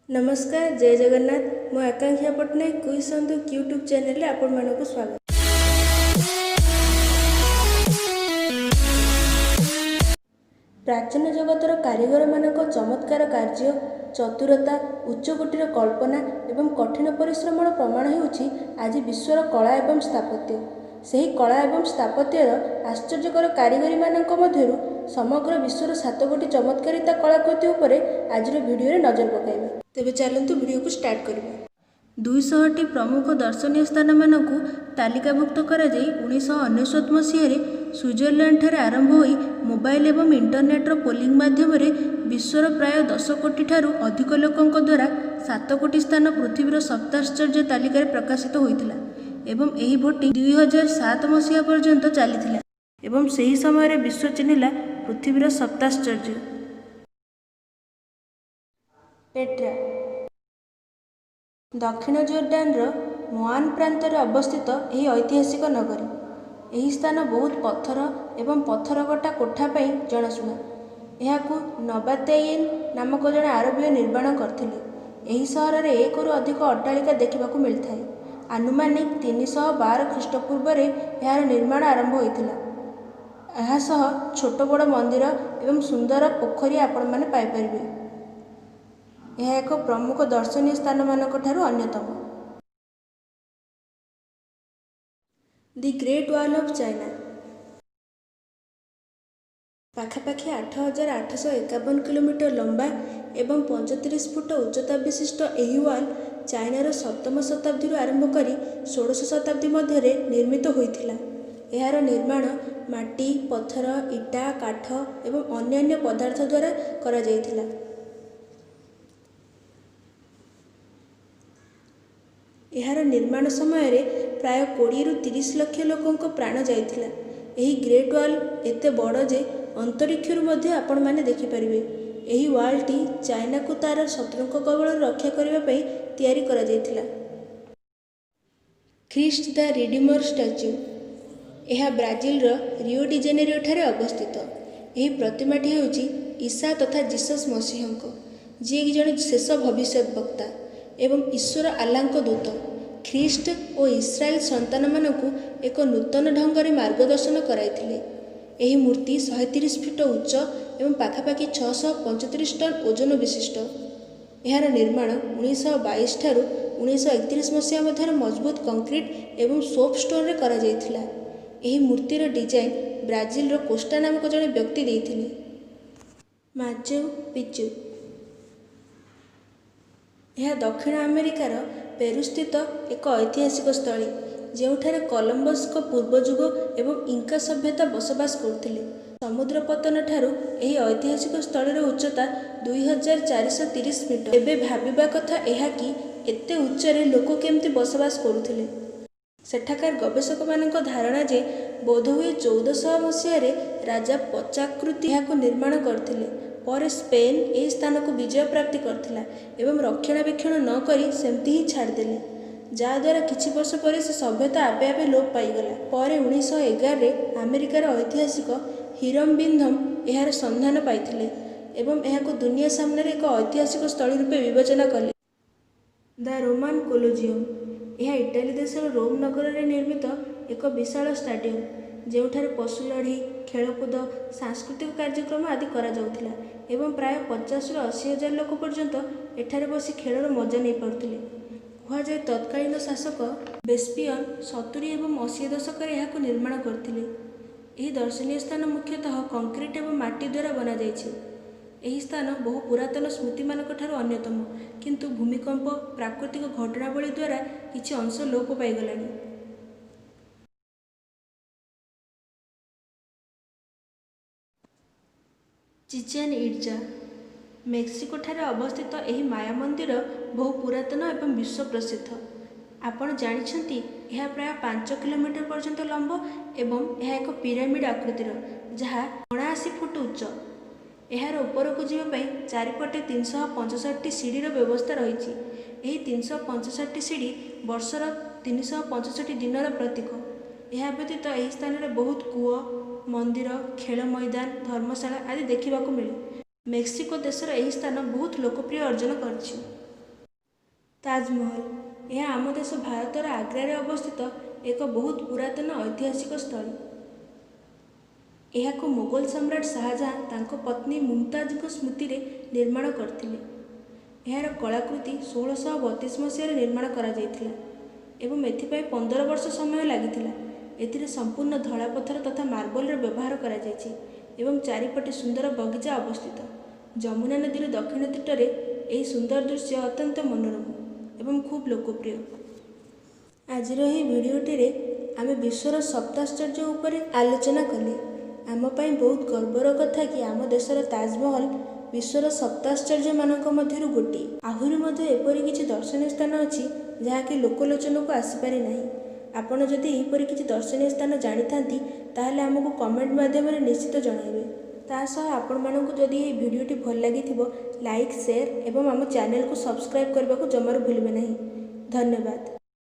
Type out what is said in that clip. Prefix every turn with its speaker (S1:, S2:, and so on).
S1: ନମସ୍କାର, ଜୟ ଜଗନ୍ନାଥ। ମୁଁ ଆକାଂକ୍ଷା ପଟ୍ଟନାୟକ, କୁଇଜ୍ ସନ୍ଦୁକ ୟୁଟ୍ୟୁବ୍ ଚ୍ୟାନେଲରେ ଆପଣମାନଙ୍କୁ ସ୍ୱାଗତ। ପ୍ରାଚୀନ ଜଗତର କାରିଗରମାନଙ୍କ ଚମତ୍କାର କାର୍ଯ୍ୟ, ଚତୁରତା, ଉଚ୍ଚକୋଟୀର କଳ୍ପନା ଏବଂ କଠିନ ପରିଶ୍ରମର ପ୍ରମାଣ ହେଉଛି ଆଜି ବିଶ୍ୱର କଳା ଏବଂ ସ୍ଥାପତ୍ୟ। ସେହି କଳା ଏବଂ ସ୍ଥାପତ୍ୟର ଆଶ୍ଚର୍ଯ୍ୟକର କାରିଗରୀମାନଙ୍କ ମଧ୍ୟରୁ ସମଗ୍ର ବିଶ୍ୱର ସାତଗୋଟି ଚମତ୍କାରିତା କଳାକୃତି ଉପରେ ଆଜିର ଭିଡ଼ିଓରେ ନଜର ପକାଇବା। ତେବେ ଚାଲନ୍ତୁ, ଭିଡ଼ିଓକୁ ଷ୍ଟାର୍ଟ କରିବା। 200ଟି ପ୍ରମୁଖ ଦର୍ଶନୀୟ ସ୍ଥାନମାନଙ୍କୁ ତାଲିକାଭୁକ୍ତ କରାଯାଇ 1999 ମସିହାରେ ସୁଇଜରଲ୍ୟାଣ୍ଡଠାରେ ଆରମ୍ଭ ହୋଇ ମୋବାଇଲ ଏବଂ ଇଣ୍ଟରନେଟର ପୋଲିଂ ମାଧ୍ୟମରେ ବିଶ୍ୱର ପ୍ରାୟ 10 କୋଟିଠାରୁ ଅଧିକ ଲୋକଙ୍କ ଦ୍ୱାରା 7 ଗୋଟି ସ୍ଥାନ ପୃଥିବୀର ସପ୍ତାଶ୍ଚର୍ଯ୍ୟ ତାଲିକାରେ ପ୍ରକାଶିତ ହୋଇଥିଲା ଏବଂ ଏହି ଭୋଟିଂ 2007 ମସିହା ପର୍ଯ୍ୟନ୍ତ ଚାଲିଥିଲା ଏବଂ ସେହି ସମୟରେ ବିଶ୍ୱ ଚିହ୍ନିଲା ପୃଥିବୀର ସପ୍ତାଶ୍ଚର୍ଯ୍ୟ। ପେଟ୍ରା। ଦକ୍ଷିଣ ଜୋର୍ଡାନର ମଆନ ପ୍ରାନ୍ତରେ ଅବସ୍ଥିତ ଏହି ଐତିହାସିକ ନଗରୀ। ଏହି ସ୍ଥାନ ବହୁତ ପଥର ଏବଂ ପଥର କଟା କୋଠା ପାଇଁ ଜଣାଶୁଣା। ଏହାକୁ ନବାତେଇନ୍ ନାମକ ଜଣେ ଆରବୀୟ ନିର୍ମାଣ କରିଥିଲେ। ଏହି ସହରରେ ଏକରୁ ଅଧିକ ଅଟ୍ଟାଳିକା ଦେଖିବାକୁ ମିଳିଥାଏ। ଆନୁମାନିକ 312 ଖ୍ରୀଷ୍ଟପୂର୍ବରେ ଏହାର ନିର୍ମାଣ ଆରମ୍ଭ ହୋଇଥିଲା। ଏହା ସହ ଛୋଟ ବଡ଼ ମନ୍ଦିର ଏବଂ ସୁନ୍ଦର ପୋଖରୀ ଆପଣମାନେ ପାଇପାରିବେ। ଏହା ଏକ ପ୍ରମୁଖ ଦର୍ଶନୀୟ ସ୍ଥାନମାନଙ୍କ ଠାରୁ ଅନ୍ୟତମ। The Great Wall of China. ପାଖାପାଖି 8851 କିଲୋମିଟର ଲମ୍ବା ଏବଂ 35 ଫୁଟ ଉଚ୍ଚତା ବିଶିଷ୍ଟ ଏହି ୱାଲ୍ ଚାଇନାର ସପ୍ତମ ଶତାବ୍ଦୀରୁ ଆରମ୍ଭ କରି ଷୋଡ଼ଶ ଶତାବ୍ଦୀ ମଧ୍ୟରେ ନିର୍ମିତ ହୋଇଥିଲା। ଏହାର ନିର୍ମାଣ ମାଟି, ପଥର, ଇଟା, କାଠ ଏବଂ ଅନ୍ୟାନ୍ୟ ପଦାର୍ଥ ଦ୍ୱାରା କରାଯାଇଥିଲା। ଏହାର ନିର୍ମାଣ ସମୟରେ ପ୍ରାୟ 20ରୁ 30 ଲକ୍ଷ ଲୋକଙ୍କ ପ୍ରାଣ ଯାଇଥିଲା। ଏହି ଗ୍ରେଟ୍ ୱାଲ୍ ଏତେ ବଡ଼ ଯେ ଅନ୍ତରୀକ୍ଷରୁ ମଧ୍ୟ ଆପଣମାନେ ଦେଖିପାରିବେ। ଏହି ୱାଲ୍ଟି ଚାଇନାକୁ ତା'ର ଶତ୍ରୁଙ୍କ କବଳରୁ ରକ୍ଷା କରିବା ପାଇଁ ତିଆରି କରାଯାଇଥିଲା। ଖ୍ରୀଷ୍ଟ ଦ ରିଡିମର ଷ୍ଟାଚ୍ୟୁ। ଏହା ବ୍ରାଜିଲର ରିଓ ଡି ଜେନେରିଓଠାରେ ଅବସ୍ଥିତ। ଏହି ପ୍ରତିମାଟି ହେଉଛି ଈସା ତଥା ଜିସସ୍ ମସିହଙ୍କ, ଯିଏକି ଜଣେ ଶେଷ ଭବିଷ୍ୟତ ବକ୍ତା ଏବଂ ଈଶ୍ୱର ଆଲ୍ଲାଙ୍କ ଦୂତ। ଖ୍ରୀଷ୍ଟ ଓ ଇସ୍ରାଏଲ ସନ୍ତାନମାନଙ୍କୁ ଏକ ନୂତନ ଢଙ୍ଗରେ ମାର୍ଗଦର୍ଶନ କରାଇଥିଲେ। ଏହି ମୂର୍ତ୍ତି 130 ଫିଟ ଉଚ୍ଚ ଏବଂ ପାଖାପାଖି 635 ଟନ୍ ଓଜନ ବିଶିଷ୍ଟ। ଏହାର ନିର୍ମାଣ 1922 ଠାରୁ 1931 ମସିହା ମଧ୍ୟରେ ମଜବୁତ କଂକ୍ରିଟ ଏବଂ ସୋପ ଷ୍ଟୋନରେ କରାଯାଇଥିଲା। ଏହି ମୂର୍ତ୍ତିର ଡିଜାଇନ ବ୍ରାଜିଲର କୋଷ୍ଟା ନାମକ ଜଣେ ବ୍ୟକ୍ତି ଦେଇଥିଲେ। ମାଚୁ ପିଚୁ। ଏହା ଦକ୍ଷିଣ ଆମେରିକାର ପେରୁସ୍ଥିତ ଏକ ଐତିହାସିକ ସ୍ଥଳୀ, ଯେଉଁଠାରେ କଲମ୍ବସଙ୍କ ପୂର୍ବ ଯୁଗ ଏବଂ ଇଙ୍କା ସଭ୍ୟତା ବସବାସ କରୁଥିଲେ। ସମୁଦ୍ର ପତ୍ତନ ଠାରୁ ଏହି ଐତିହାସିକ ସ୍ଥଳୀର ଉଚ୍ଚତା 2430 ମିଟର। ଏବେ ଭାବିବା କଥା ଏହା କି ଏତେ ଉଚ୍ଚରେ ଲୋକ କେମିତି ବସବାସ କରୁଥିଲେ? ସେଠାକାର ଗବେଷକମାନଙ୍କ ଧାରଣା ଯେ ବୋଧହୁଏ 1400 ମସିହାରେ ରାଜା ପଚାକୃତି ଏହାକୁ ନିର୍ମାଣ କରିଥିଲେ। ପରେ ସ୍ପେନ୍ ଏହି ସ୍ଥାନକୁ ବିଜୟ ପ୍ରାପ୍ତି କରିଥିଲା ଏବଂ ରକ୍ଷଣାବେକ୍ଷଣ ନ କରି ସେମିତି ହିଁ ଛାଡ଼ିଦେଲେ, ଯାହାଦ୍ୱାରା କିଛି ବର୍ଷ ପରେ ସେ ସଭ୍ୟତା ଆପେ ଆପେ ଲୋପ ପାଇଗଲା। ପରେ 1911ରେ ଆମେରିକାର ଐତିହାସିକ ହିରମ ବିନ୍ଧମ ଏହାର ସନ୍ଧାନ ପାଇଥିଲେ ଏବଂ ଏହାକୁ ଦୁନିଆ ସାମ୍ନାରେ ଏକ ଐତିହାସିକ ସ୍ଥଳୀ ରୂପେ ବିବେଚନା କଲେ। ଦ ରୋମାନ କୋଲୋଜିୟମ। ଏହା ଇଟାଲୀ ଦେଶର ରୋମ ନଗରରେ ନିର୍ମିତ ଏକ ବିଶାଳ ଷ୍ଟାଡିୟମ, ଯେଉଁଠାରେ ପଶୁ ଲଢ଼େଇ, ଖେଳକୁଦ, ସାଂସ୍କୃତିକ କାର୍ଯ୍ୟକ୍ରମ ଆଦି କରାଯାଉଥିଲା ଏବଂ ପ୍ରାୟ 50ରୁ 80 ହଜାର ଲୋକ ପର୍ଯ୍ୟନ୍ତ ଏଠାରେ ବସି ଖେଳର ମଜା ନେଇପାରୁଥିଲେ। କୁହାଯାଏ, ତତ୍କାଳୀନ ଶାସକ ଭେସ୍ପିଅନ୍ 70 ଏବଂ 80 ଦଶକରେ ଏହାକୁ ନିର୍ମାଣ କରିଥିଲେ। ଏହି ଦର୍ଶନୀୟ ସ୍ଥାନ ମୁଖ୍ୟତଃ କଂକ୍ରିଟ ଏବଂ ମାଟି ଦ୍ୱାରା ବନାଯାଇଛି। ଏହି ସ୍ଥାନ ବହୁ ପୁରାତନ ସ୍ମୃତିମାନଙ୍କ ଠାରୁ ଅନ୍ୟତମ, କିନ୍ତୁ ଭୂମିକମ୍ପ, ପ୍ରାକୃତିକ ଘଟଣାବଳୀ ଦ୍ୱାରା କିଛି ଅଂଶ ଲୋପ ପାଇଗଲାଣି। ଚିଚେନ୍ ଇଟ୍ଜା। ମେକ୍ସିକୋଠାରେ ଅବସ୍ଥିତ ଏହି ମାୟା ମନ୍ଦିର ବହୁ ପୁରାତନ ଏବଂ ବିଶ୍ୱ ପ୍ରସିଦ୍ଧ। ଆପଣ ଜାଣିଛନ୍ତି, ଏହା ପ୍ରାୟ 5 କିଲୋମିଟର ପର୍ଯ୍ୟନ୍ତ ଲମ୍ବ ଏବଂ ଏହା ଏକ ପିରାମିଡ଼ ଆକୃତିର, ଯାହା 79 ଫୁଟ ଉଚ୍ଚ। ଏହାର ଉପରକୁ ଯିବା ପାଇଁ ଚାରିପଟେ 365ଟି ସିଡ଼ିର ବ୍ୟବସ୍ଥା ରହିଛି। ଏହି 365 ସିଡ଼ି ବର୍ଷର 365 ଦିନର ପ୍ରତୀକ। ଏହା ବ୍ୟତୀତ ଏହି ସ୍ଥାନରେ ବହୁତ କୂଅ, ମନ୍ଦିର, ଖେଳ ମଇଦାନ, ଧର୍ମଶାଳା ଆଦି ଦେଖିବାକୁ ମିଳେ। ମେକ୍ସିକୋ ଦେଶର ଏହି ସ୍ଥାନ ବହୁତ ଲୋକପ୍ରିୟ ଅର୍ଜନ କରିଛି। ତାଜମହଲ। ଏହା ଆମ ଦେଶ ଭାରତର ଆଗ୍ରାରେ ଅବସ୍ଥିତ ଏକ ବହୁତ ପୁରାତନ ଐତିହାସିକ ସ୍ଥଳୀ। ଏହାକୁ ମୋଗଲ ସମ୍ରାଟ ଶାହଜାହାନ ତାଙ୍କ ପତ୍ନୀ ମୁମତାଜଙ୍କ ସ୍ମୃତିରେ ନିର୍ମାଣ କରିଥିଲେ। ଏହାର କଳାକୃତି 1632 ମସିହାରେ ନିର୍ମାଣ କରାଯାଇଥିଲା ଏବଂ ଏଥିପାଇଁ 15 ବର୍ଷ ସମୟ ଲାଗିଥିଲା। ଏଥିରେ ସମ୍ପୂର୍ଣ୍ଣ ଧଳା ପଥର ତଥା ମାର୍ବଲର ବ୍ୟବହାର କରାଯାଇଛି ଏବଂ ଚାରିପଟେ ସୁନ୍ଦର ବଗିଚା ଅବସ୍ଥିତ। ଯମୁନା ନଦୀର ଦକ୍ଷିଣ ତଟରେ ଏହି ସୁନ୍ଦର ଦୃଶ୍ୟ ଅତ୍ୟନ୍ତ ମନୋରମ ଏବଂ ଖୁବ୍ ଲୋକପ୍ରିୟ। ଆଜିର ଏହି ଭିଡ଼ିଓଟିରେ ଆମେ ବିଶ୍ୱର ସପ୍ତାଶ୍ଚର୍ଯ୍ୟ ଉପରେ ଆଲୋଚନା କଲେ। ଆମ ପାଇଁ ବହୁତ ଗର୍ବର କଥା କି ଆମ ଦେଶର ତାଜମହଲ ବିଶ୍ୱର ସପ୍ତାଶ୍ଚର୍ଯ୍ୟମାନଙ୍କ ମଧ୍ୟରୁ ଗୋଟିଏ। ଆହୁରି ମଧ୍ୟ ଏପରି କିଛି ଦର୍ଶନୀୟ ସ୍ଥାନ ଅଛି, ଯାହାକି ଲୋକଲୋଚନକୁ ଆସିପାରି ନାହିଁ। ଆପଣ ଯଦି ଏହିପରି କିଛି ଦର୍ଶନୀୟ ସ୍ଥାନ ଜାଣିଥାନ୍ତି, ତାହେଲେ ଆମକୁ କମେଣ୍ଟ ମାଧ୍ୟମରେ ନିଶ୍ଚିତ ଜଣାଇବେ। ତା ସହ ଆପଣମାନଙ୍କୁ ଯଦି ଏହି ଭିଡ଼ିଓଟି ଭଲ ଲାଗିଥିବ, ଲାଇକ୍, ସେୟାର ଏବଂ ଆମ ଚ୍ୟାନେଲକୁ ସବସ୍କ୍ରାଇବ୍ କରିବାକୁ ଜମାରୁ ଭୁଲିବେ ନାହିଁ। ଧନ୍ୟବାଦ।